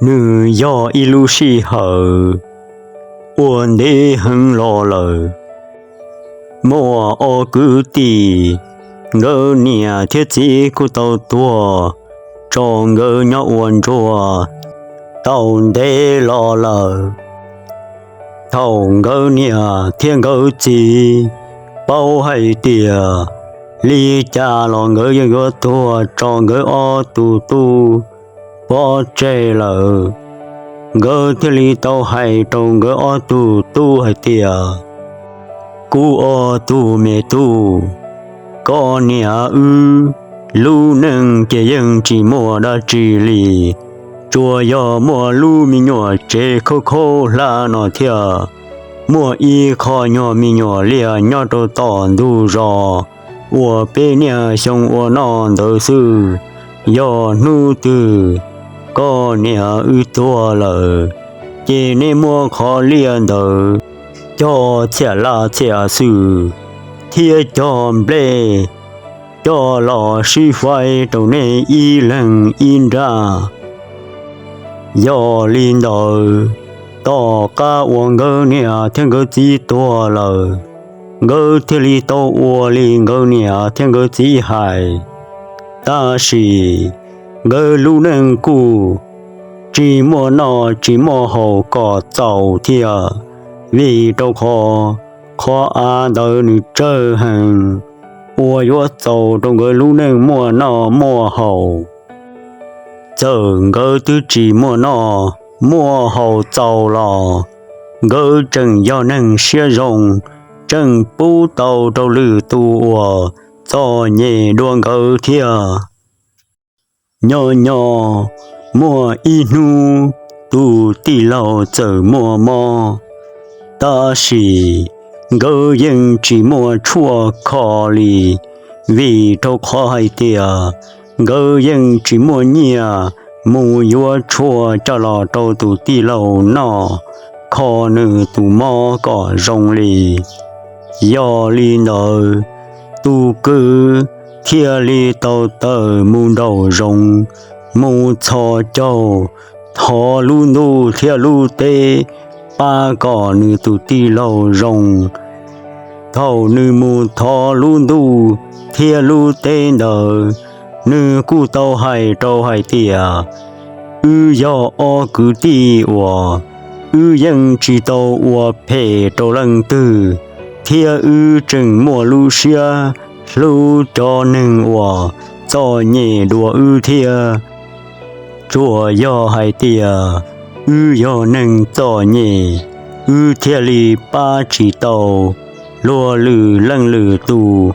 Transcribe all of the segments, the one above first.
Nws yog ib lub sij hawm uas ntev heev los lawm. Muaj ob kwv tij, nkawd niam thiab txiv kuj tau tuag tso nkawd nyob ua ntsuag tau ntev los lawm. Thaum nkawd niam thiab nkawd txiv paub hais tias li cas los nkawd yeej yuav tuag tso nkawd ob tug tub pov tseg lawm, nkawd thiaj li tau hais rau nkawd ob tug tub hais tias, Kuv ob tug me tub, koj niam wb lub neej ces yeej tsis muaj dab tsi li, tsuas yog muaj lub me nyuam tsev khaub khaub hlab no thiab muaj ib qho nyuag me nyuam liaj nyob rau tom ntug zos uas peb niaj xyoo ua noj ntawd xwb. Yog hnub twg koj niam wb tuag lawm, ces neb muab qhov liaj ntawd cog txhiam laj txhiam xwm thiab cog nplej coj los sib faib rau neb ib leeg ib nrab. Yog li ntawd, tom qab uas nkawd niam thiab nkawd txiv tuag lawm, nkawd thiaj li tau ua li nkawd niam thiab nkawd txiv hais. Tab sis nkawd lub neej kuj tsis muaj noj tsis muaj haus kom txaus thiab, vim rau qhov qhov av ntawd nws tsawg heev uas yuav txaus rau nkawd lub neej muaj noj muaj haus. Txawm nkawd twb tsis muaj noj muaj haus txaus los nkawd tseem yog neeg siab zoo, tseem pub tau rau lwm tus uas txom nyem dua nkawd thiab. Nyob nyob muaj ib hnub tus tij laug txawm muaj mob, tab sis nkawd yeej tsis muaj tshuaj kho li, vim rau qhov hais tias nkawd yeej tsis muaj nyiaj mus yuav tshuaj coj los rau tus tij laug noj kho nws tus mob kom zoo li. Yog li ntawd, tus kwv thiaj li tau tawm mus nraum zoov, mus txhos caug thov lub ntuj thiab lub teb pab kom nws tus tij laug zoo. Thaum nws mus thov lub ntuj thiab lub teb ntawd, nws kuj tau hais rau hais tias, Wb yog ob kwv tij uas wb yeej tsis tau ua phem rau leej twg, thiab wb tseem muaj lub siab hlub cov neeg uas txom nyem dua wb thiab. Tsuas yog hais tias wb yog neeg txom nyem, wb thiaj li pab tsis tau luag lwm leej lwm tus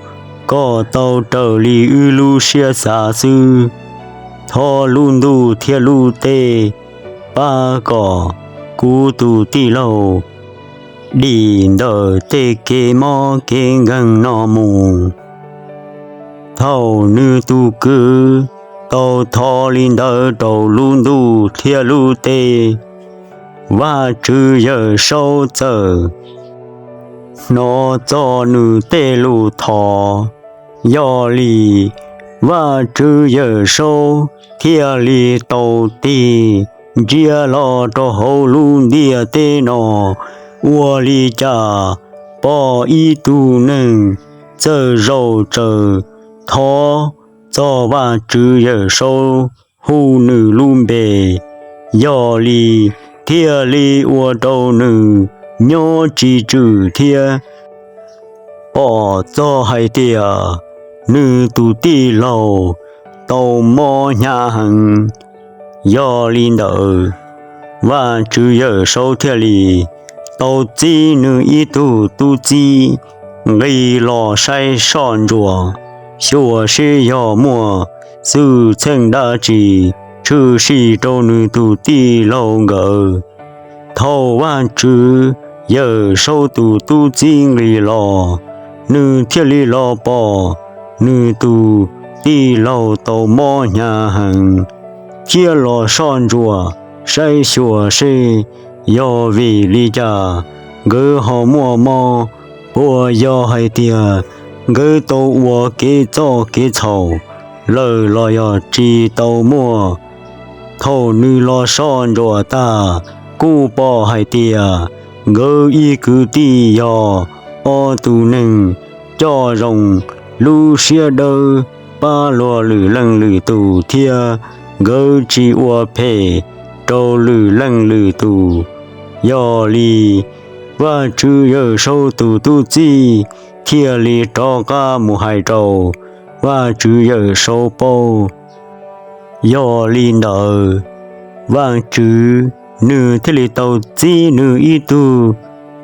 kom tau raws li wb lub siab xav xwb. Thov lub ntuj thiab lub teb pab kom kuv tus tij laug dim ntawm tej kev mob kev nkeeg no mus. Thaum nws tus kwv tau thov li ntawd rau lub ntuj thiab lub teb, Vajtswv Yawm Saub txawm hnov txog nws tej lus thov. Yog li Vajtswv Yawm Saub thiaj li tau tig ntsia los rau hauv lub ntiaj teb no, ua li cas pom ib tug neeg txawm zaum tsaws thov txog Vajtswv Yawm Saub hu nws lub npe. Yog li thiaj li ua rau nws nyob tsis tswm thiab pom txog hais tias nws tus tij laug tau mob hnyav heev. Yog li ntawd, Vajtswv Yawm Saub thiaj li tau txib nws ib tug tub txib nqis los saib soj ntsuam, xyuas seb yog muaj xwm txheej dab tsi tshwm sim rau nws tus tij laug nkawd. Thaum Vajtswv Yawm Saub tus tub txib nqis los, nws thiaj li los pom nws tus tij laug tau mob hnyav heev, thiab los soj ntsuam saib xyuas seb yog vim li cas nkawd ho muaj mob, puas yog hais tias nkawd tau ua kev txoj kev txhaum lawm los yog tsis tau muaj. Thaum nws los so ntsuam tag, kuj pom hais tias nkawd ib kwv tij yog ob tug neeg coj zoo, lub siab dawb pab luag lwm leej lwm tus thiab nkawd tsis ua phem rau lwm leej lwm tus. Yog li Vajtswv Yawm Saub tus tub txib thiaj li rov qab mus hais rau Vajtswv Yawm Saub paub. Yog li ntawd, Vajtswv nws thiaj li tau txib nws ib tug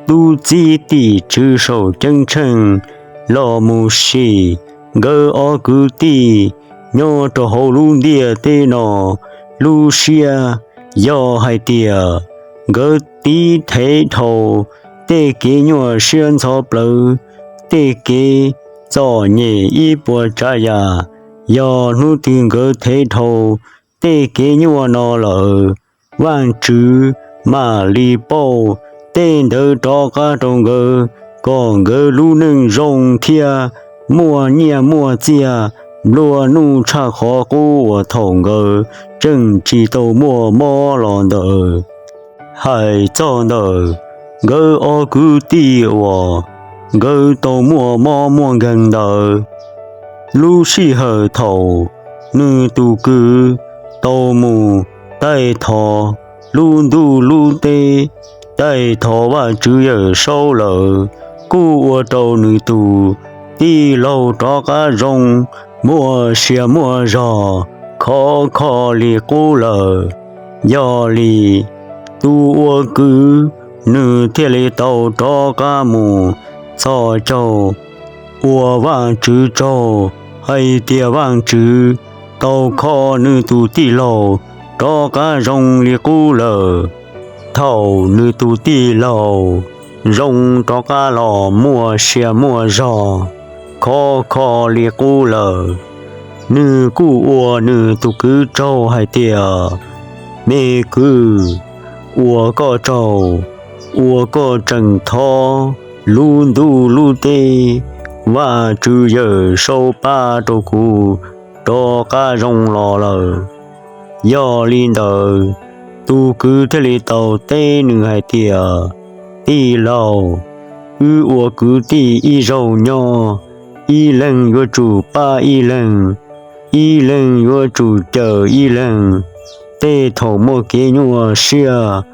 tub txib tim tswv saum ceeb tsheej los mus sim nkawd ob kwv tij nyob rau hauv lub ntiaj teb no lub siab. Yog hais tias nkawd tiv thaiv dhau tej kev nyuaj siab ntxhov plawv, tej kev txom nyem ib puas tsav yam, yog hnub twg nkawd thaiv dhau tej kev nyuaj no lawm, Vajtswv mam li pauj tej ntawd rov qab rau nkawd, kom nkawd lub neej zoo thiab muaj nyiaj muaj txiag nplua nuj tshaj qhov qub uas thaum nkawd tseem tsis tau muaj mob los ntawd. Hais txog ntawm nkawd ob kwv tij uas nkawd tau muaj mob muaj nkeeg ntawd, lub sij hawm thaum nws tus kwv tau mus taij thov lub ntuj lub teb, taij thov Vajtswv Yawm Saub lawm, kuj ua rau nws tus tij laug rov qab zoo, muaj sia muaj zog khov kho li qub lawm. Yog li tus ua kwv nws thiaj li tau rov qab mus txhos caug ua Vajtswv tsaug hais tias Vajtswv tau kho nws tus tij laug rov qab zoo li qub lawm. Thaum nws tus tij laug zoo rov qab los muaj sia muaj zog khov kho li qub lawm, nws kuj ua nws tus kwv tsaug hais tias, Me kwv, ua koj tsaug uas koj tseem thov lub ntuj lub teb, Vajtswv Yawm Saub pab rau kuv rov qab zoo los lawm. Yog li ntawd, tus kwv thiaj li tau teb nws hais tias, Tij laug, wb ua kwv tij ib zaug nyob, ib leeg yuav tsum pab ib leeg, ib leeg yuav tsum cawm ib leeg. Tej thaum muaj kev nyuaj siab,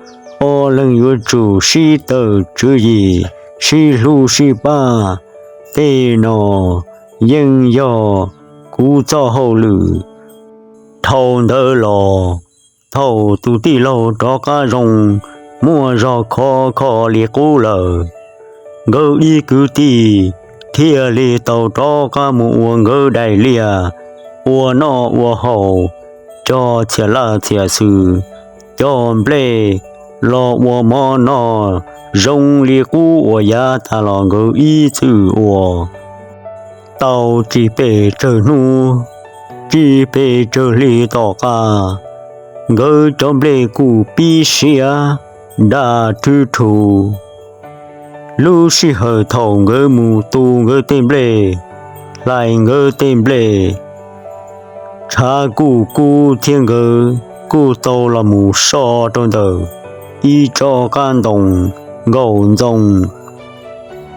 ob leeg yuav tsum sib tawm tswv yim, sib hlub sib pab. Tej no yeej yog kuv txoj hauj lwm. Dhau ntawd los, thaum tus tij laug rov qab zoo, muaj zog khov kho li qub lawm, nkawd ib kwv tij thiaj li tau rov qab mus ua nkawd daim liaj, ua noj ua haus, cog txhiam laj txhiam xws, cog nplej los ua mov noj zoo li qub uas yav tas los nkawd ib txwm ua. Tau tsib peb tsawg hnub, tsib peb tsawg hli tom qab, nkawd cov nplej kuj pib siav daj rhwv rhu. Lub sij hawm thaum nkawd mus tu nkawd tej nplej, hlais nkawd tej nplej, tshav kuj kub thiab nkawd kuj tau los mus so rau ntawm ib tsob qab ntoo nkaum ntxoo.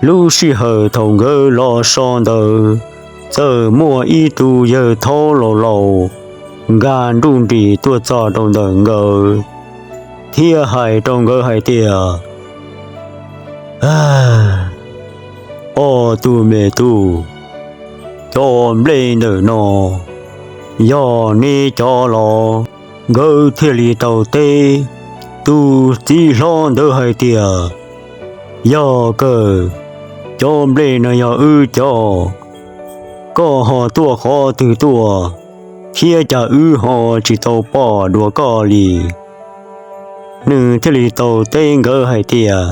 Lub sij hawm thaum nkawd los so ntawd, txawm muaj ib tug yawg thaub laus laus nkag nruj nris tuaj txog rau ntawm nkawd thiab hais rau nkawd hais tias, Ob tug me tub, cov nplej ntawm no yog neb cov los? Nkawd thiaj li tau teb tus txiv hlob ntawd hais tias, Yog kawg, cov nplej no yog wb cov. Koj ho tuaj qhov twg tuaj, thiab cas wb ho tsis tau pom dua koj li? Nws thiaj li tau teb nkawd hais tias,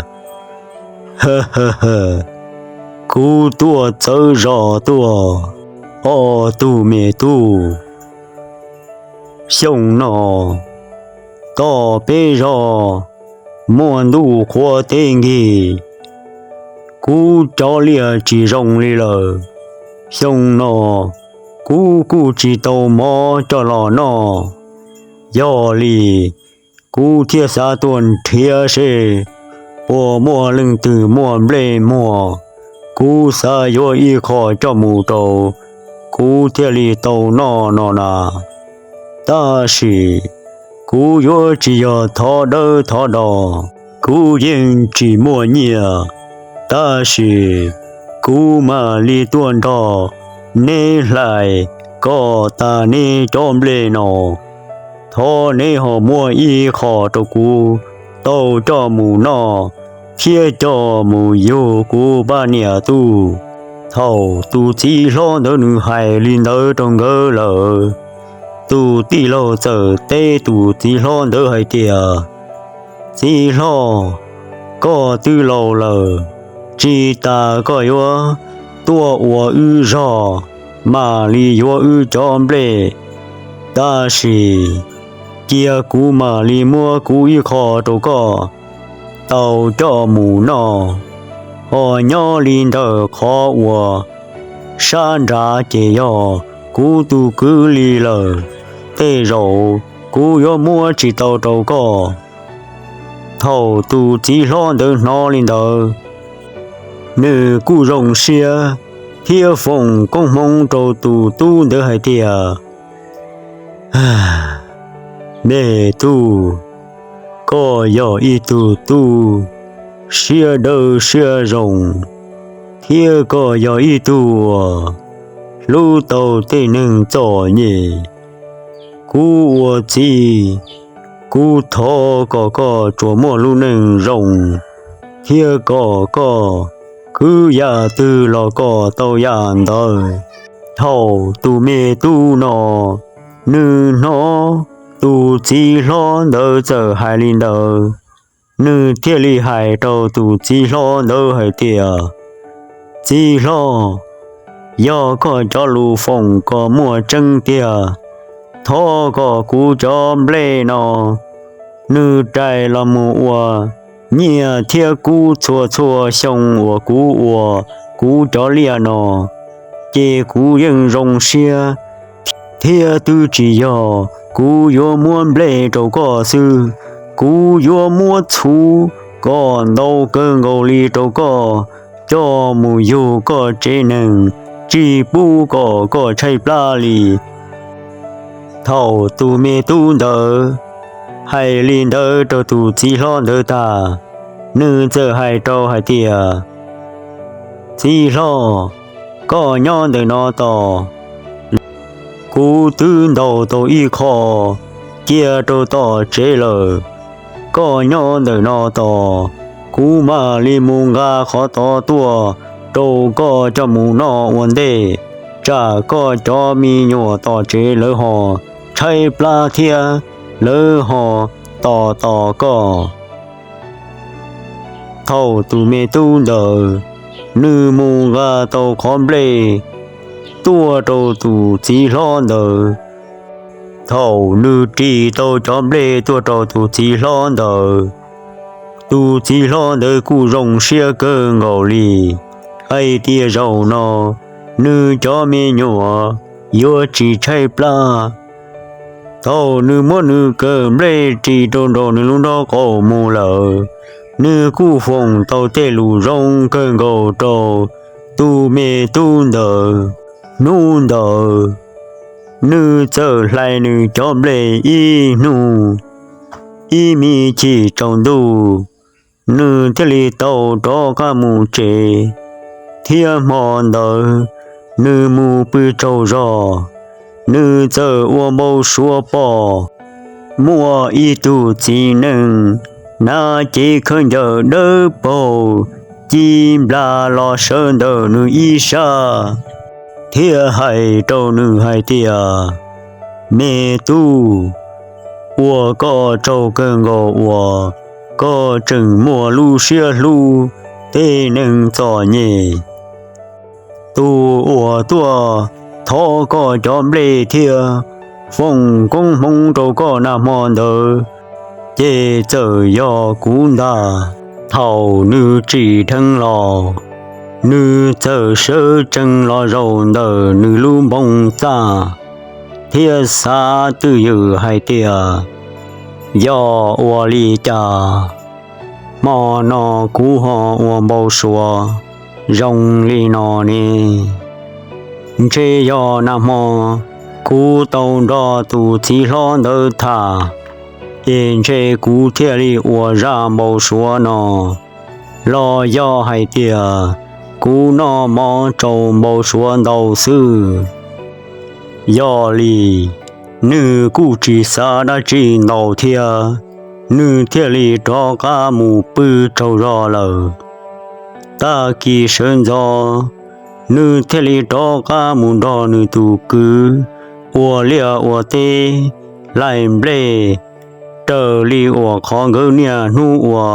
Kuv tuaj txawv zos tuaj, ob tug me tub. Xyoo no tom peb zos muaj ntuj qhuav teb nkig, kuv cov liaj tsis zoo li lawm. Xyoo no kuv kuj tsis tau mov coj los noj, Yog li kuv thiaj xav tuaj nrhiav seb puas muaj leej twg muaj nplej muag, kuv xav yuav ib qho coj mus rau kuv thiaj li tau noj no na. Tab sis kuv yuav tsis yog thov dawb thov do, kuv yeej tsis muaj nyiaj, tab sis kuv mam li tuaj nrog neb hlais kom tas neb cov nplej no. Thov neb ho muab ib qho rau kuv tau coj mus noj thiab coj mus yug kuv pab niam tub. Thaum tus txiv hlob ntawd nws hais li ntawd rau nkawd lawm, tus tij laug txawm teb tus txiv hlob ntawd hais tias, Txiv hlob, koj twb laus lawm, tsis tas koj yuav tuaj ua wb zog mam li yuav wb cov nplej. Tab sis cia kuv mam li muab kuv ib qho rau koj tau coj mus noj. Ho nyob li ntawm qhov uas sab nrad ces yog kuv tus kwv li lawm, tej zaum kuv yuav muab tsis tau rau koj. Thaum tus txiv hlob ntawd hnov li ntawd, nws kuj zoo siab thiab foom koob hmoov rau tus tub ntawd hais tias, Me tub, koj yog ib tug tub siab dawb siab zoo, thiab koj yog ib tug uas hlub tau tej neeg txom nyem. Kuv ua txiv, kuv thov kom koj tsuas muaj lub neej zoo, thiab kom koj kwv yam twg los kom tau yam ntawd. Thaum tus me tub no nws hnov tus txiv hlob ntawd txawm hais li ntawd, nws thiaj li hais rau tus txiv hlob ntawd hais tias, Txiv hlob, yog koj cov lus foom ko muaj tseeb tiag, thov kom kuv cov nplej no nws rais los mus ua nyiaj thiab kub txhua txhua xyoo uas kuv ua kuv cov liaj no, ces kuv yeej zoo siab, thiab twb tsis yog kuv yuav muab nplej rau koj xwb, kuv yuav muab txhuv kom ntau kawg nkaus li rau koj coj mus yug koj tsev neeg, tsis pub kom koj tshaib plab li. Thaum tus me tub ntawd hais li ntawd rau tus txiv hlob ntawd tag, nws txawm hais rau hais tias, Txiv hlob, koj nyob ntawm no tos, kuv twb ntaus tau ib qho cia rau tom tsev lawm. Koj nyob ntawm no tos, kuv mam li mus nqa qhov tod tuaj rau koj coj mus noj ua ntej, tsam koj cov me nyuam tom tsev lawv ho tshaib plab thiab lawv ho tos tos koj. Thaum tus me tub ntawd nws mus nqa tau qhov nplej tuaj rau tus txiv hlob ntawd, thaum nws ris tau cov nplej tuaj rau tus txiv hlob ntawd, tus txiv hlob ntawd kuj zoo siab kawg nkaus li, hais tias zaum no nws cov me nyuam yuav tsis tshaib plab. Thaum nws muab nws kawm nplej ris rau nraum nws lub nraub qaum mus lawm, nws kuj foom tau tej lus zoo kawg nkaus rau tus me tub ntawd. Hnub ntawd nws txawm hlais nws cov nplej ib hnub, ib me chim tsaus ntuj, nws thiaj li tau rov qab mus tsev, thiab hmo ntawd nws mus pw tsaug zog, nws txawm ua npau suav pom muaj ib tug txiv neej hnav cev khaub ncaws dawb paug ci nplas los sawv ntawm nws ib sab, thiab hais rau nws hais tias, Me tub, ua koj tsaug kawg nkaus uas koj tseem muaj lub siab hlub tej neeg txom nyem. Tus uas tuaj thov koj cov nplej thiab foom koob hmoov rau koj nag hmo ntawd, ces txawm yog kuv ntag. Thaum nws tsim dheev los, nws txawm sawv tsees los zaum ntawm nws lub npoo txaj, thiab xav twj ywm hais tias, yog ua li cas hmo no kuv ho ua npau suav zoo li no ne? Ntshe yog nag hmo kuv tau nrog tus txiv hlob ntawd tham, es ntshe kuv thiaj li ua zaj npau suav no, los yog hais tias kuv noj mov tsau npau suav ntau xwb. Yog li, nws kuj tsis xav dab tsi ntau thiab, nws thiaj li rov qab mus pw tsaug zog lawm. Tag kis sawv ntxov, nws thiaj li rov qab mus nrog nws tus kwv ua liaj ua teb, hlais nplej, raws li uas qhov nkawd niaj hnub ua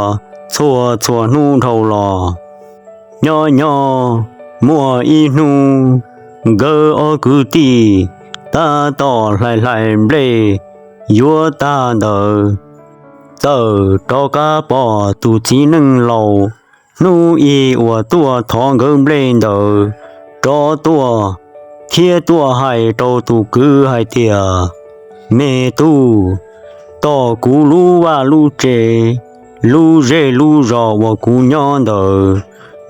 txhua txhua hnub dhau los. Nyob nyob muaj ib hnub, nkawd ob kwv tij tab tom hlais hlais nplej yuav tag ntawd, txawm rov qab pom tus txiv neej laus hnub i uas tuaj thov nkawd nplej ntawd rov tuaj, thiab tuaj hais rau tus kwv hais tias, me tub, tom kuv lub vaj lub tsev, lub zej lub zos uas kuv nyob ntawd,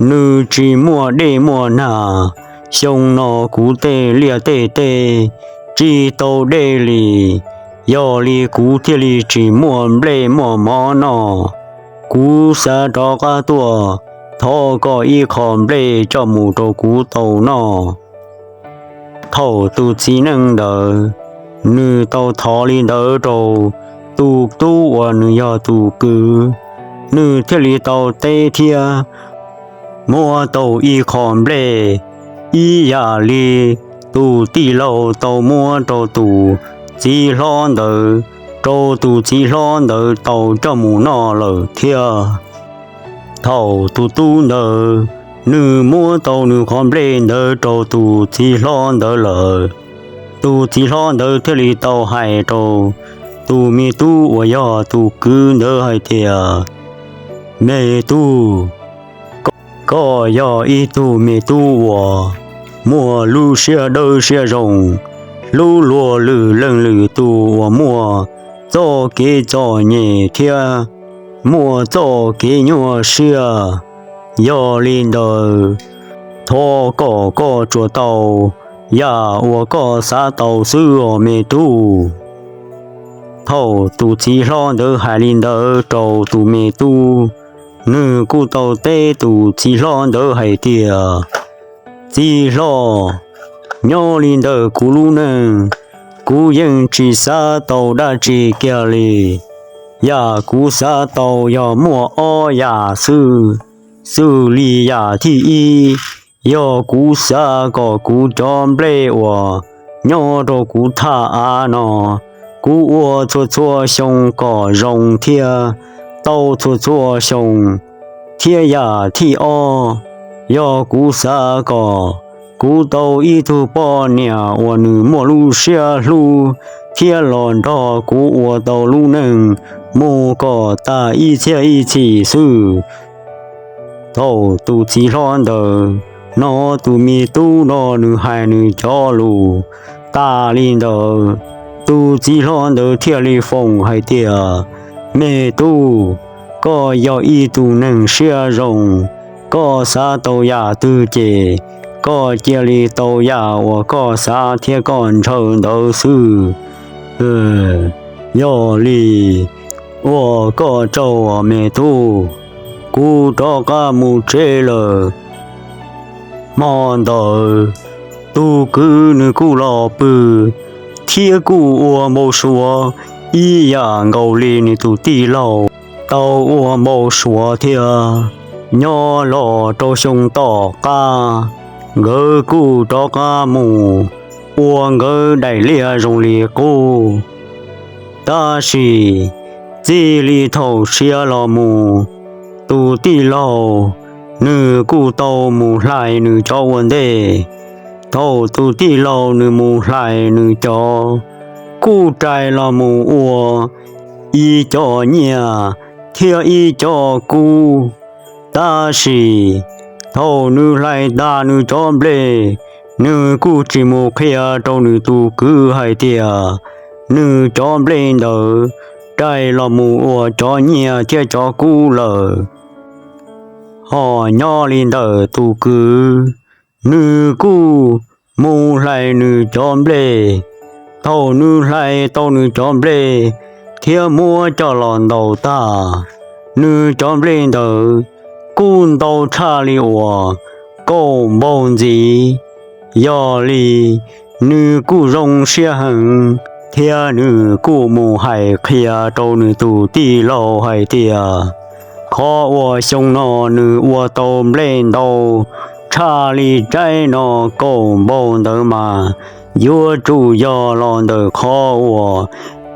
nws tsis muaj dej muaj nag. Xyoo no kuv tej liaj tej teb tsis tau dej li, yog li kuv thiaj li tsis muaj nplej muaj mov noj. Kuv xav rov qab tuaj thov koj ib qho nplej coj mus rau kuv tau noj. Thaum tus txiv neej ntawd nws tau thov li ntawd rau tus tub uas nws yog tus kwv, nws thiaj li tau teb thiab muab tau ib qho nplej ib yam li tus tij laug tau muab rau tus txiv hlob ntawd, rau tus txiv hlob ntawd tau coj mus noj lawm thiab. Thaum tus tub ntawd nws muab tau nws qhov nplej ntawd rau tus txiv hlob ntawd lawm, tus txiv hlob ntawd thiaj li tau hais rau tus me tub uas yog tus kwv ntawd hais tias, me tub, koj yog ib tug me tub uas muaj lub siab dawb siab zoo, hlub luag lwm leej lwm tus uas muaj txoj kev txom nyem thiab muaj txoj kev nyuaj siab. Yog li ntawd, thov kom koj tsuas tau yam uas koj xav tau xwb os me tub. Thaum tus txiv hlob ntawd hais li ntawd rau tus me tub, nws kuj tau teb tus txiv hlob ntawd hais tias, txiv hlob, nyob li ntawm kuv lub neej, kuv yeej tsis xav tau dab tsi kiag li. Yam kuv xav tau yog muaj ob yam xwb, xws li yam thib ib, yog kuv xav kom kuv cov nplej uas nyob rau kuv thaj av no, kuv ua txhua txhua xyoo kom zoo thiab tau txhua txhua xyoo. Thiab yam thib ob, yog kuv xav kom kuv tau ib tug poj niam uas nws muaj lub siab hlub thiab los nrog kuv ua tau lub neej mus kom tas ib txhiab ib txhis xwb. Thaum tus txiv hlob ntawd hnov tus me tub no nws hais nws cov lus tas li ntawd, tus txiv hlob ntawd thiaj li foom hais tias, me tub, koj yog ib tug neeg siab zoo, koj xav tau yam twg ces koj cia li tau yam uas koj xav thiab koj ntshaw ntawd xwb. Yog li, ua koj tsaug me tub, kuv rov qab mus tsev lawm. Hmo ntawd, tus kwv nws kuj los pw thiab kuj ua npau suav ib yam nkaus li nws tus tij laug tau ua npau suav thiab. Nyob los rau xyoo tom qab, nkawd kuj rov qab mus ua nkawd daim liaj zoo li qub. Tab sis txij li thaum tsiav los mus, tus tij laug nws kuj tau mus hlais nws cov ua ntej. Thaum tus tij laug nws mus hlais nws cov, kuj rais los mus ua ib co nyiaj thiab ib co kub. Tab sis thaum nws hlais tag nws cov nplej, Nws kuj tsis mus qhia rau nws tus kwv hais tias nws cov nplej ntawd rais los mus ua cov nyiaj thiab cov kub lawm. Ho nyob li ntawm tus kwv, nws kuj mus hlais nws cov nplej. Thaum nws hlais tau nws cov nplej thiab muab coj los ntaus tag, nws cov nplej ntawd kuj ntau tshaj li uas kaum npaug ntxiv. Yog li, nws kuj zoo siab heev thiab nws kuj mus hais qhia rau nws tus tij laug hais tias qhov uas xyoo no nws ua tau nplej ntau tshaj li tsaib no kaum npaug ntawd mas yuav tsum yog los ntawm qhov uas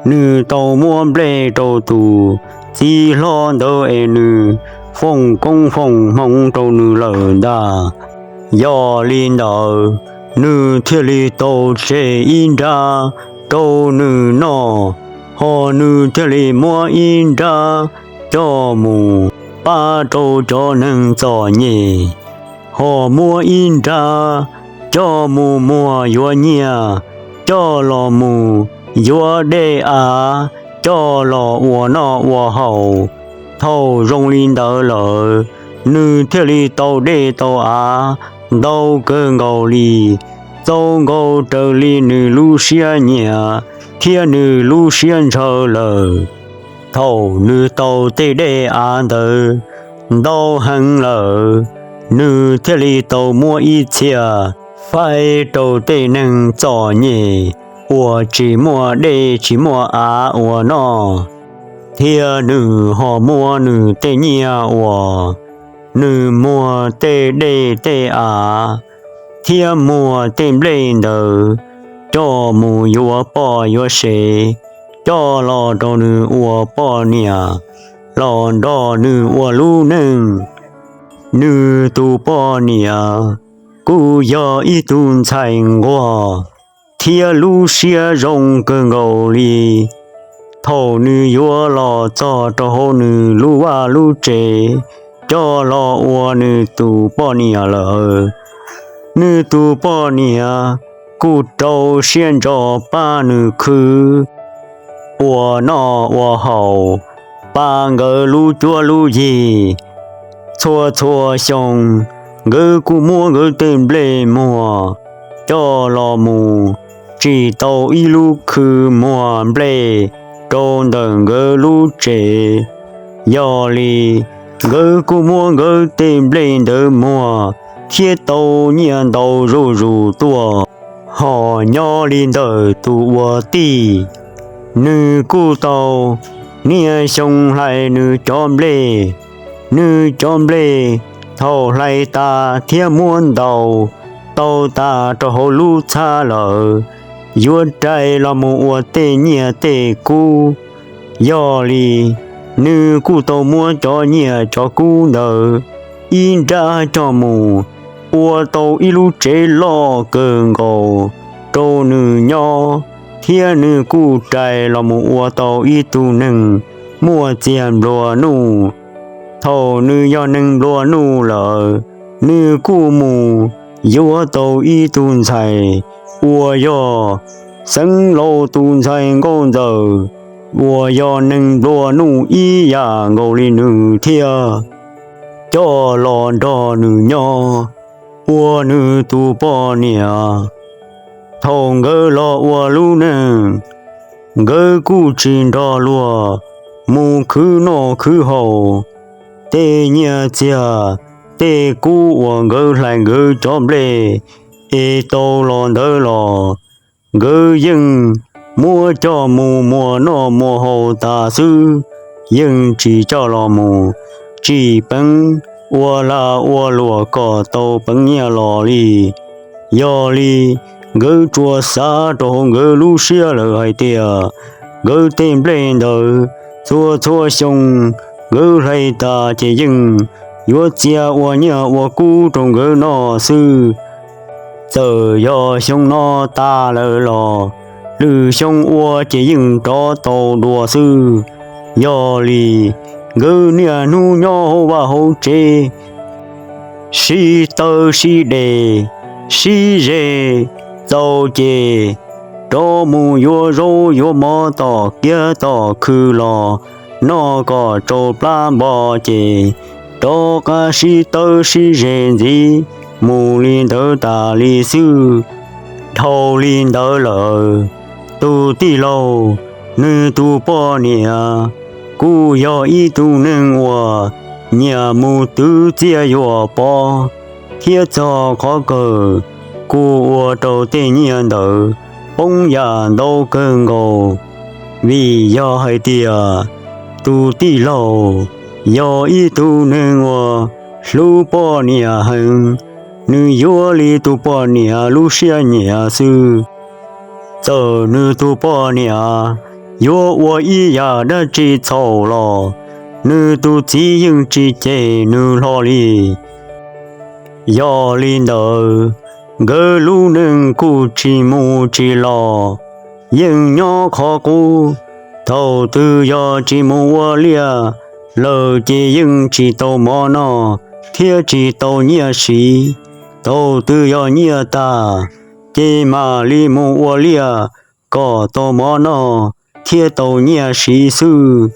nws tau muab nplej rau tus txiv hlob ntawd es nws foom koob foom hmoov rau nws lawm ntag. Yog li ntawd, nws thiaj li tau tseg ib nrab rau nws noj, ho nws thiaj li muab ib nrab coj mus pab rau cov neeg txom nyem, ho muab ib nrab coj mus muag yuav nyiaj, coj los mus yuav dej av, coj los ua noj ua haus. Thaum zoo li ntawd lawm, nws thiaj li tau dej tau av ntau kawg nkaus li, txaus nkaus raws li nws lub siab nyiam thiab nws lub siab ntshaw lawm. Thaum nws tau tej dej av ntawd ntau heev lawm, nws thiaj li tau muab ib txhia faib rau tej neeg txom nyem uas tsis muaj dej tsis muaj av ua noj, thiab nws ho muab nws tej nyiaj uas nws muag tej dej tej av thiab muag tej nplej ntawd coj mus yuav poj yuav sev, coj los rau nws ua poj niam los nrog nws ua lub neej. Nws tus poj niam kuj yog ib tug ntxhais nquag thiab lub siab zoo kawg nkaus li. Thaum nws yuav los txog rau hauv nws lub vaj lub tsev coj los ua nws tus poj niam lawm, nws tus poj niam kuj rau siab ntso pab nws khwv ua noj ua haus, pab nkawd lub cuab lub yig. Txhua txhua xyoo, nkawd kuj muab nkawd tej nplej muag coj los mus tsim tau ib lub khw muag nplej rau ntawm nkawd lub tsev. Yog li, nkawd kuj muab nkawd tej nplej ntawd muag thiab tau nyiaj ntau zuj zus tuaj. Ho nyob li ntawm tus ua tij, nws kuj tau niaj xyoo hlais nws cov nplej. Nws cov nplej thaum hlais tas thiab muab ntaus tau tas rau hauv lub txhab lawm, yuav rais los mus ua tej nyiaj tej kub. Yog li, nws kuj tau muab cov nyiaj cov kub ntawd ib nrab coj mus ua tau ib lub tsev loj kawg nkaus rau nws nyob, thiab nws kuj rais los mus ua tau ib tug neeg muaj txiag nplua nuj. Thaum nws yog neeg nplua nuj lawm, nws kuj mus yuav tau ib tug ntxhais uas yog xeev laus tus ntxhais nkauj ntxawm uas yog neeg nplua nuj ib yam nkaus li nws thiab, coj los nrog nws nyob ua nws tus poj niam. Thaum nkawd los ua lub neej, nkawd kuj tsis nrog luag mus khwv noj khwv haus. Tej nyiaj txiag, tej kub uas nkawd hlais nkawd cov nplej es tau los ntawd los, nkawd yeej muab coj mus muas noj muas haus tas xwb, yeej tsis coj los mus tsim peev ua lag ua luam kom tau peev nyiaj los li. Yog li, nkawd tsuas xav rau hauv nkawd lub siab lawm hais tias nkawd tej nplej ntawd txhua txhua xyoo nkawd hlais tas ces yeej yuav txia ua nyiaj ua kub rau nkawd noj xwb. Txawm yog xyoo no tas lawm los lwm xyoo ua ces yeej rov tau dua xwb. Yog li, nkawd niaj hnub nyob hauv vaj hauv tsev, sib tawb sib de, sib ze txaus ces rov mus yuav zaub yuav mov tom kiab tom khw los noj kom tsau plab npo ces rov qab sib tawb sib ze ntxiv mus li ntawd tas li xwb. Dhau li ntawd lawm, tus tij laug, nws tus poj niam kuj yog ib tug neeg uas nyiam mus twv txiaj yuam pov thiab txog qhov kawg kuj ua rau tej nyiaj ntawd poob yam ntau kawg nkaus. Vim yog hais tias tus tij laug yog ib tug neeg uas hlub poj niam heev, nws yuav li tus poj niam lub siab nyiam xwb. Txawm nws tus poj niam yuav ua ib yam dab tsi txhaum los nws tus txiv yeej tsis cem nws hlo li. Yog li ntawd, nkawd lub neej kuj tsis mus tsis los, yeej nyob qhov qub. Thaum twg yog tsis mus ua liaj lawm ces yeej tsis tau mov noj thiab tsis tau nyiaj siv. Thaum twg yog nyiaj tag ces mam li mus ua liaj kom tau mov noj thiab tau nyiaj siv xwb.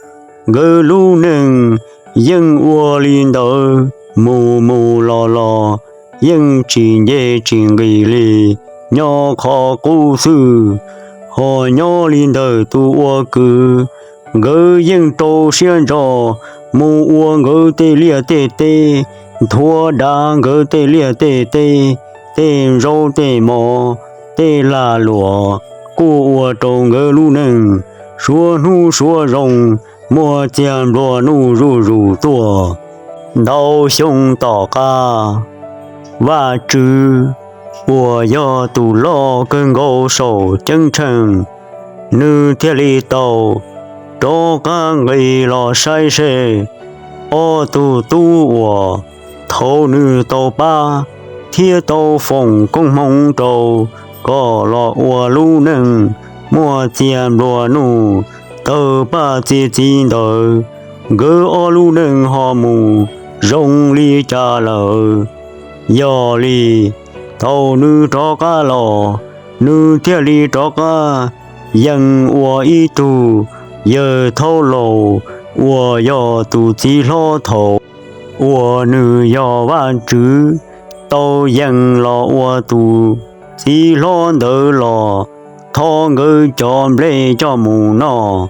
Nkawd lub neej yeej ua li ntawd mus mus los los, yeej tsis nce tsis nqis li, nyob qhov qub xwb. Ho nyob li ntawm tus ua kwv, nkawd yeej rau siab ntso mus ua nkawd tej liaj tej teb, nthuav dav nkawd tej liaj tej teb, tej zaub tej mov, tej lag luam, kuj ua rau nkawd lub neej suav hnub suav zoo, muaj txiag nplua nuj zuj zus tuaj. Ntau xyoo tom qab, Vajtswv uas yog tus loj kawg nkaus saum ceeb tsheej, nws thiaj li tau rov qab nqis los saib seb ob tug tub uas thaum nws tau pab thiab tau foom koob hmoov rau kom los ua lub neej muaj txiag nplua nuj tawg paj txi txiv ntawd, nkawd ob lub neej ho mus zoo li cas lawm. Yog li, thaum nws rov qab los, nws thiaj li rov qab yees ua ib tug yawg thaub laus uas yog tus txiv hlob thaum uas nws yog Vajtswv tau yees los ua tus txiv hlob ntawd los thov nkawd cov nplej coj mus noj.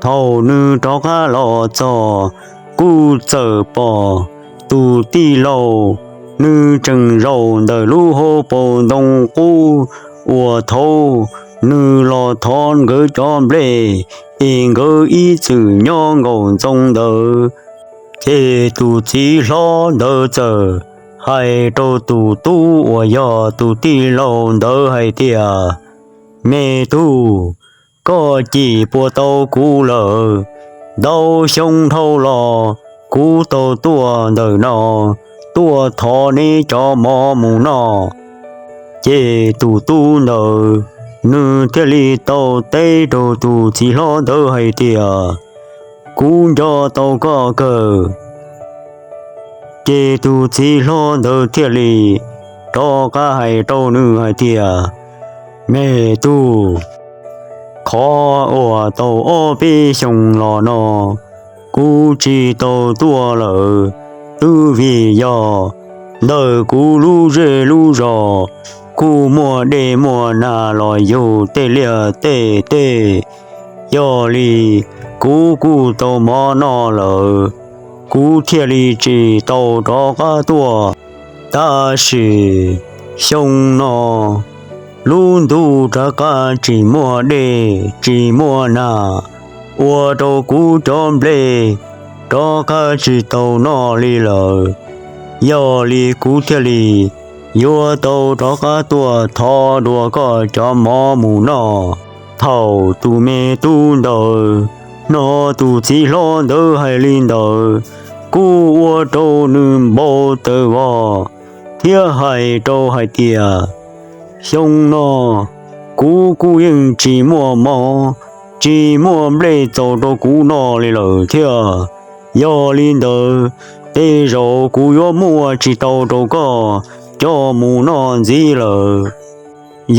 Thaum nws rov qab los txog, kuj txawm pom tus tij laug, nws tseem zaum ntawm lub hauv paus ntoo qub uas thaum nws los thov nkawd cov nplej es nkawd ib txwm nyob nkaum ntxoo ntawd. Ces tus txiv hlob ntawd txawm hais rau tus tub uas yog tus tij laug ntawd hais tias, Me tub, koj cim puas tau kuv lawm? Ntau xyoo dhau los kuv tau tuaj ntawm no tuaj thov neb cov mov mus noj. Ces tus tub ntawd nws thiaj li tau teb rau tus txiv hlob ntawd hais tias, Kuv nco tau koj kawg. Ces tus txiv hlob ntawd thiaj li rov qab hais rau nws hais tias, Me tub, qhov uas tau ob peb xyoos los no kuv tsis tau tuaj lawm, twb vim yog ntawm kuv lub zej lub zos kuj muaj dej muaj nag los yug tej liaj tej teb. Yog li, kuv kuj tau mov noj lawm, kuv thiaj li tsis tau rov qab tuaj. Tab sis xyoo no lub ntuj rov qab tsis muaj dej tsis muaj nag, ua rau kuv cov nplej rov qab tsis tau noj li lawm. Yog li kuv thiaj li yuav tau rov qab tuaj thov dua koj cov mov mus noj. Thaum tus me tub ntawd hnov tus txiv hlob ntawd hais li ntawd, kuj ua rau nws npau taws vog thiab hais rau hais tias, Xyoo no kuv kuj yeej tsis muaj mov, tsis muaj nplej txaus rau kuv noj li lawm thiab. Yog li ntawd, tej zaum kuv yuav muaj tsis tau rau koj coj mus noj ntxiv lawm.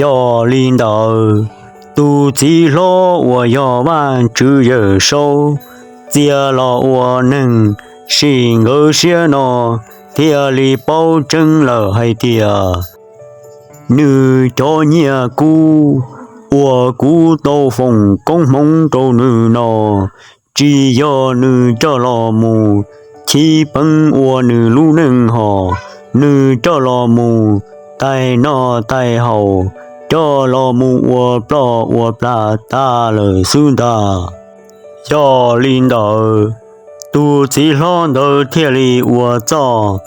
Yog li ntawd, tus txiv hlob uas yog Vaj Tswv Yawm Saub txia los ua neeg sim nkawd siab no thiaj li paub tseeb lawm hais tias nws cov nyiaj kub uas kuv tau foom koob hmoov rau nws no tsis yog nws coj los mus chiv peev ua nws lub neej hos, nws coj los mus tais noj tais haus, coj los mus ua ploj ua plag tag lawm xwb ntag. Yog li ntawd, tus txiv hlob ntawd thiaj li ua txuj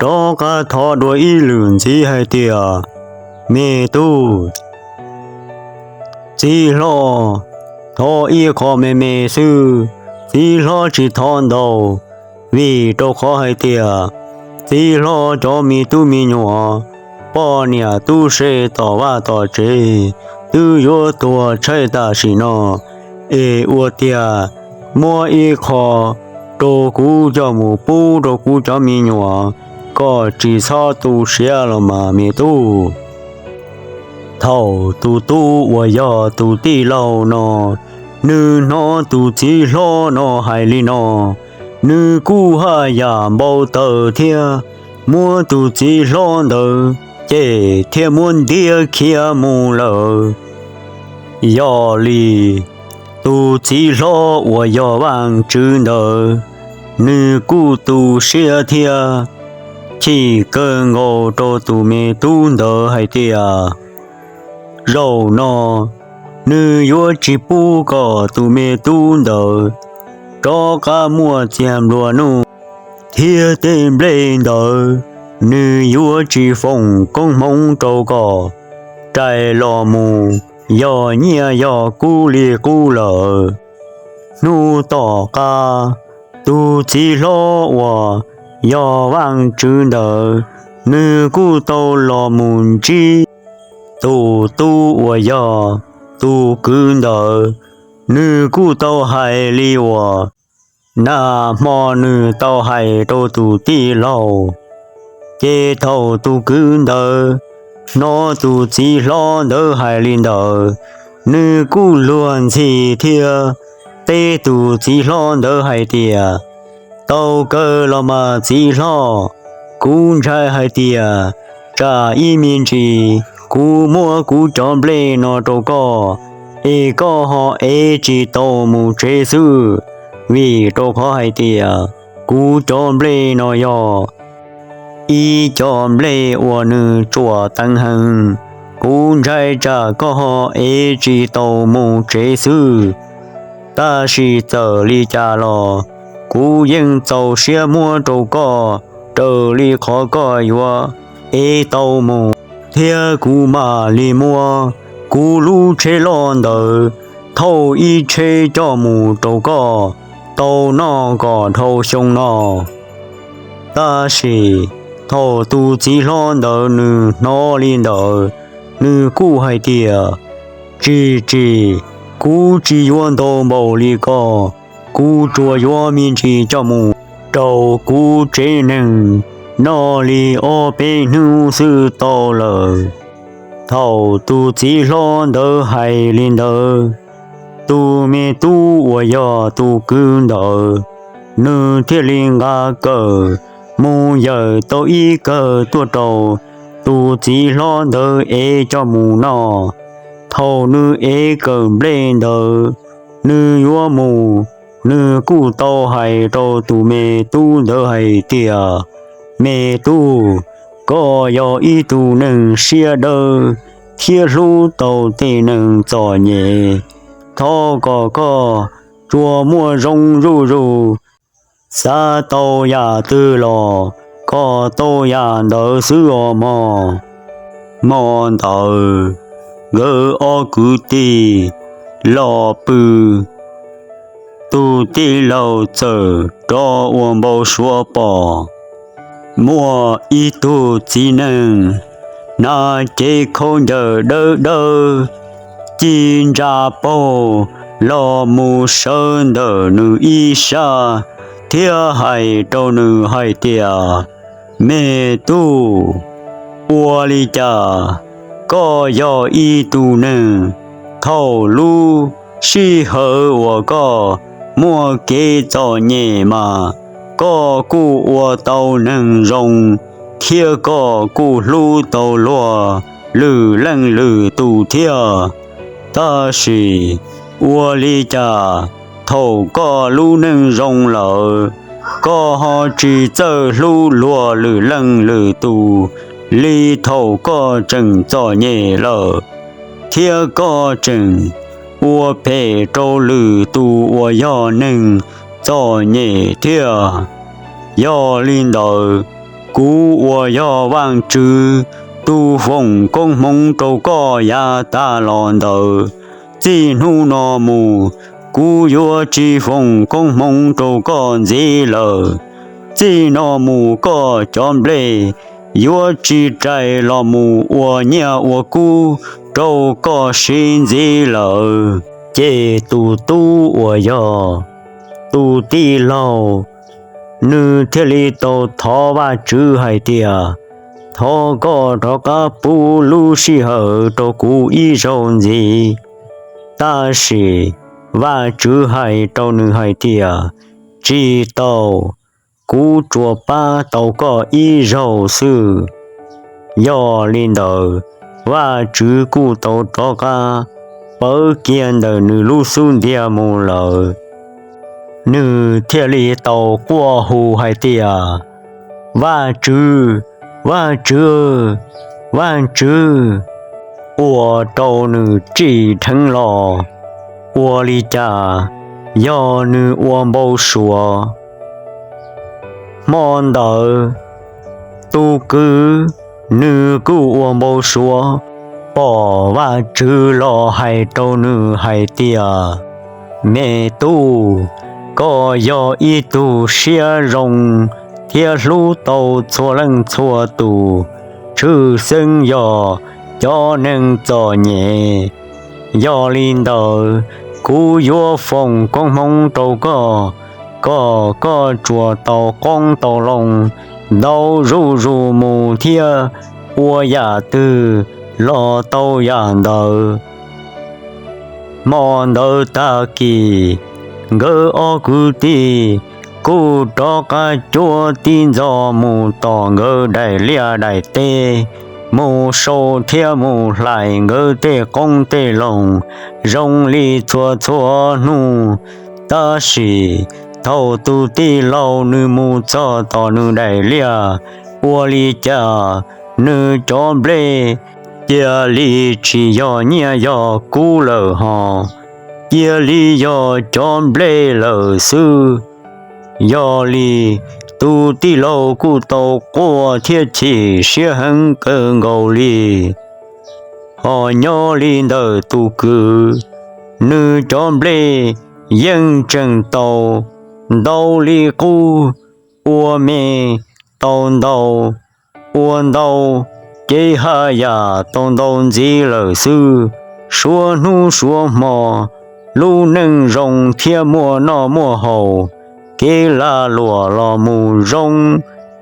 rov qab thov dua ib lwm ntxiv hais tias, me tub, txiv hlob, thov ib qho me me xwb, txiv hlob tsis thov ntau, vim rau qhov hais tias txiv hlob cov me tub me nyuam, poj niam tub se tom vaj tom tsev twb yuav tuag tshaib tam sim no, es ua tias muab ib qho rau kuv coj mus pub rau kuv cov me nyuam, koj tsis txhob tu siab los mas me tub. Thaum tus tub uas yog tus tij laug no, nws hnov tus txiv hlob no hais li no, nws kuj haj yam npau taws thiab muab tus txiv hlob ntawd cem thiab muab ntiab khiav mus lawm. Yog li, tus txiv hlob uas yog Vaj Tswv ntawd, nws kuj tu siab thiab chim kawg nkaus rau tus me tub ntawd hais tias, zaum no nws yuav tsis pub kom tus me tub ntawd rov qab muaj txiag nplua nuj, thiab tej nplej ntawd nws yuav tsis foom koob hmoov rau kom rais los mus yog nyiaj yog kub li qub lawm. Hnub tom qab, tus txiv hlob uas yog Vaj Tswv ntawd, nws kuj tau los mus ntsib tus tub uas yog tus kwv ntawd, nws kuj tau hais li uas nag hmo nws tau hais rau tus tij laug. Ces thaum tus kwv ntawd hnov tus txiv hlob ntawd hais li ntawd, nws kuj luag ntxhi thiab teb tus txiv hlob ntawd hais tias, tau kawg los mas txiv hlob, kuv ntshai hais tias tsam ib me ntsis kuv muab kuv cov nplej no rau koj, es koj ho ev tsis tau mus tsev xwb, vim rau qhov hais tias kuv cov nplej no yog ib cov nplej uas nws tsuam teev heev. Kuv ntshai tsam koj ho ev tsis tau mus tsev xwb. Tab sis txawm li cas los kuv yeej txaus siab muab rau koj raws li qhov koj yuav ev tau mus, thiab kuv mam li muab kuv lub tsheb loj ntawd thauj ib tsheb coj mus rau koj tau noj kom dhau xyoo no. Tab sis thaum tus txiv hlob ntawd nws hnov li ntawd, nws kuj hais tias, tsis tsis, kuv tsis yuav ntau npaum li ko, kuv tsuas yuav me ntsis coj mus rau kuv tsev neeg noj li ob peb hnub xwb tau lawm. Thaum tus txiv hlob ntawd hais li ntawd, tus me tub uas yog tus kwv ntawd, nws thiaj li nqa kawm mus yawm tau ib kawm tuaj rau tus txiv hlob ntawd ev coj mus noj. Thaum nws ev kawm nplej ntawd, nws yuav mus, nws kuj tau hais rau tus me tub ntawd hais tias, me tub, koj yog ib tug neeg siab dawb thiab hlub tau tej neeg txom nyem. Thov kom koj tsuas muaj zoo zuj zus, xav tau yam twg los kom tau yam ntawd xwb os mog. Hmo ntawd, nkawd ob kwv tij los pw, tus tij laug txawm rov ua npau suav pom muaj ib tug txiv neej hnav cev khaub ncaws dawb dawb, ci ntsa paug los mus sawv ntawm nws ib sab thiab hais rau nws hais tias, me tub, Ua li cas koj yog ib tug neeg, thaum lub sij hawm uas koj muaj kev txom nyem mas koj kuj ua tau neeg zoo, thiab koj kuj hlub tau luag lwm leej lwm tus thiab. Tab sis ua li cas thaum koj lub neej zoo lawm, koj ho tsis txawj hlub luag lwm leej lwm tus li thaum koj tseem txom nyem lawm, thiab koj tseem ua phem rau lwm tus uas yog neeg txom nyem thiab? Yog li ntawd, kuv uas yog Vajtswv tus foom koob hmoov rau koj yav tas los ntawd, txij hnub no mus kuv yuav tsis foom koob hmoov rau koj ntxiv lawm. Txij no mus koj cov nplej yuav tsis rais los mus ua nyiaj ua kub rau koj siv ntxiv lawm. Ces tus tub uas yog tus tij laug, nws thiaj li tau thov Vajtswv hais tias, thov koj rov qab pub lub sij hawm rau kuv ib zaug ntxiv. Tab sis Vajtswv hais rau nws hais tias, tsis tau, kuv tsuas pab tau koj ib zaug xwb. Yog li ntawd, Vajtswv kuj tau rov qab pawv kiag ntawm nws lub xub ntiag mus lawm. Nws thiaj li tau quaj hu hais tias, Vajtswv, Vajtswv, Vajtswv, ua rau nws tsim dheev los. Ua li cas yog nws ua npau suav? Hmo ntawd tus kwv nws kuj ua npau suav, pom Vajtswv los hais rau nws hais tias, me tub, koj yog ib tug siab zoo thiab hlub tau txhua leej txhua tus, tshwj xeeb yog cov neeg txom nyem. Yog li ntawd, kuv yuav foom koob hmoov rau koj, kom koj tsuas tau qoob tau loo ntau zuj zus mus thiab ua yam twg los tau yam ntawd. Hmo ntawd tag kis, nkawd ob kwv tij kuj rov qab cuab tib ntxov mus tom nkawd daim liaj daim teb, mus sau thiab mus hlais nkawd tej qoob tej loo zoo li txhua txhua hnub. Tab sis thaum tus tij laug nws mus txog tom nws daim liaj, ua li cas nws cov nplej cia li tsis yog nyiaj yog kub lawm hos, cia li yog cov nplej lawm xwb. Yog li, tus tij laug kuj tau quaj thiab chim siab heev kawg nkaus li. Ho nyob li ntawm tus kwv, nws cov nplej yeej tseem tau ntau li qub, ua me tau ntau, ua ntau ces haj yam tau ntau ntxiv lawm xwb. Suav hnub suav hmo, lub neej zoo thiab muaj noj muaj haus, kev lag luam los mus zoo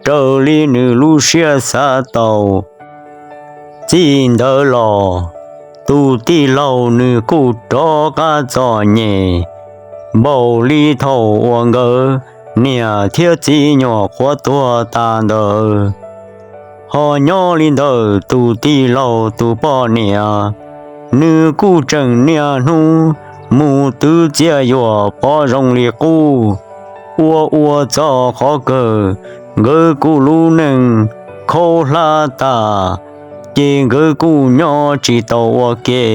raws li nws lub siab xav tau. Txij ntawd los, tus tij laug nws kuj rov qab txom nyem npaum li thaum uas nkawd niam thiab txiv nyuam qhuav tuag tas ntawd. Ho nyob li ntawm tus tij laug tus poj niam, nws kuj tseem niaj hnub mus twv txiaj yuam pov zoo li qub, ua ua txog qhov kawg nkawd kuj lub neej khaub hlab tas, ces nkawd kuj nyob tsis tau ua ke,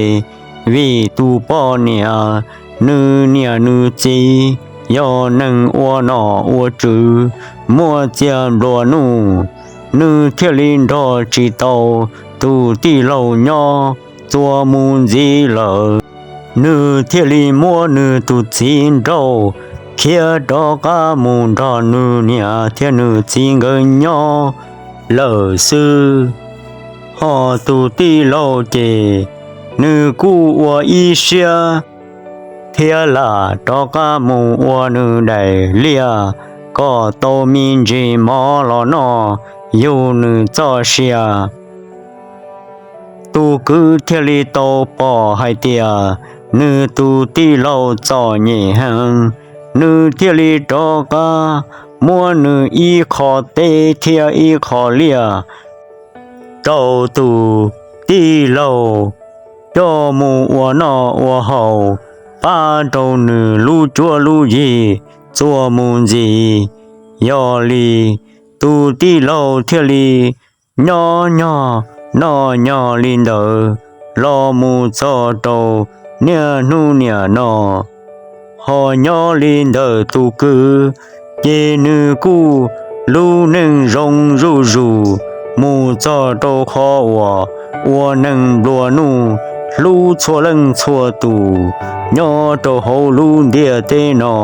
vim tus poj niam nws niam nws txiv yog neeg ua nom ua tswv, muaj txiag nplua nuj, nws thiaj li nrog tsis tau tus tij laug nyob txuas mus ntxiv lawm. Nws thiaj li muab nws tus txiv nrauj khiav rov qab mus nrog nws niam thiab nws txiv nkawd nyob lawm xwb. Ho tus tij laug ces nws kuj ua ib siab thiab lam rov qab mus ua nws daim liaj kom tau me ntsis mov los noj yug nws txoj sia. Tus kwv thiaj li tau pom hais tias nws tus tij laug txom nyem heev, nws thiaj li rov qab muab nws ib qho teb thiab ib qho liaj rau tus tij laug coj mus ua noj ua haus, pab rau nws lub cuab lub yig txuas mus ntxiv. Yog li tus tij laug thiaj li nyob nyog noj nyog li ntawd los mus txog rau niaj hnub niam no. Ho nyob li ntawm tus kwv, ces nws kuj lub neej zoo zuj zus mus txog rau qhov uas ua neeg nplua nuj hlub txhua leej txhua tus nyob rau hauv lub ntiaj teb no.